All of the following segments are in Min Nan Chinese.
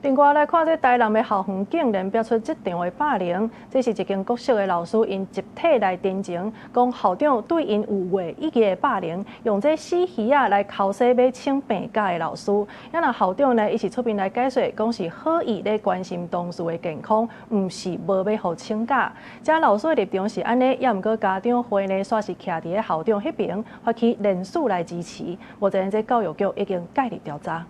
另外來看，這台南的校園竟然爆出這場的霸凌，這是一間國小的老師𪜶集體來陳情，講校長對𪜶有話語的霸凌，用這死魚仔來剾洗欲請病假的老師。啊若校長呢，伊是出面來解說，講是好意咧關心同事的健康，毋是無欲予請假。這老師的立場是按呢，也毋過家長會呢，煞是徛佇咧校長彼爿，發起聯署來支持。目前這教育局已經介入調查。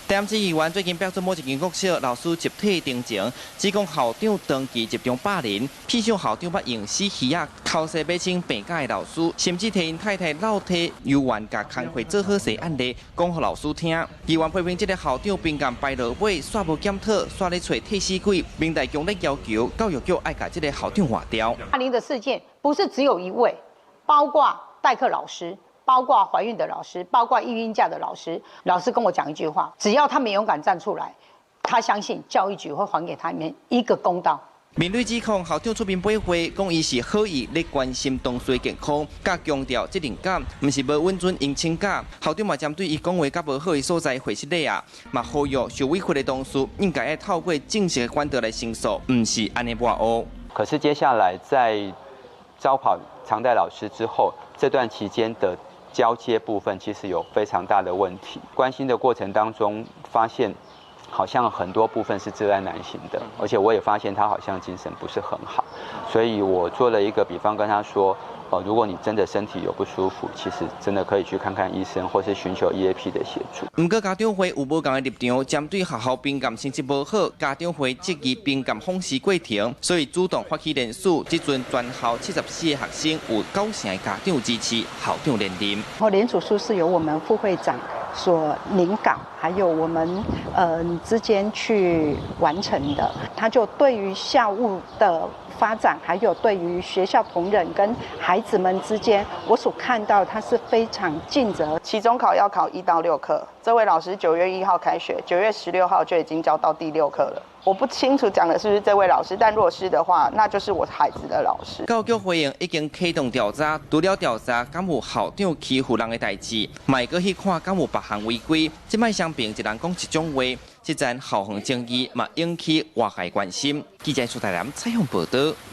台南市議員最近爆出某一間國小老師集體陳情，指控校長長期職場霸凌，屁想校長捌用死魚仔剾洗欲請病假的老師，甚至提𪜶太太落提猶原共工課做好勢案例講予老師聽。議員批評這个校長評鑑排落尾，煞無檢討，煞咧揣替死鬼，民代強烈要求教育局愛共這个校長換掉。霸凌的事件不是只有一位，包括代課老師，包括懷孕的老師，包括育嬰假的老師。老師跟我講一句話：只要他們勇敢站出來，他相信教育局會還給他們一個公道。面對指控，校長出面駁回，講伊是好意咧關心同事健康，佮強調責任感，毋是無允准𪜶請假。校長嘛針對伊講話較無好的所在回失禮啊，嘛呼籲受委屈的同事應該愛透過正式的管道來申訴，毋是按呢抹烏。可是接下來在招考常代老師之後，這段期間的交接部分其實有非常大的問題。關心的過程當中，發現好像很多部分是自愛難行的，而且我也發現他好像精神不是很好，所以我做了一個比方跟他說，哦，如果你真的身體有不舒服，其實真的可以去看看醫生，或是尋求 EAP 的協助。毋過家長會有無仝的立場，針對學校評鑑成績無好，家長會質疑評鑑謊時過程，所以主動發起聯署。這陣全校74個學生有九成的家長支持校長連任。然後聯署書是由我們副會長所擬稿，還有我們之間去完成的。他就對於校務的發展，還有對於學校同仁跟孩子們之間，我所看到他是非常盡責。期中考要考1到6課，這位老師9月1號開學，9月16號就已經教到第六課了。我不清楚講的是不是這位老師，但若是的話，那就是我孩子的老師。教育局回應已經啟動調查，除了調查敢有校長欺負人的代誌，嘛會閣去看敢有別項違規。這擺雙爿一人講一種話，這陣校園爭議嘛引起外界關心。記者蘇台南採訪報道。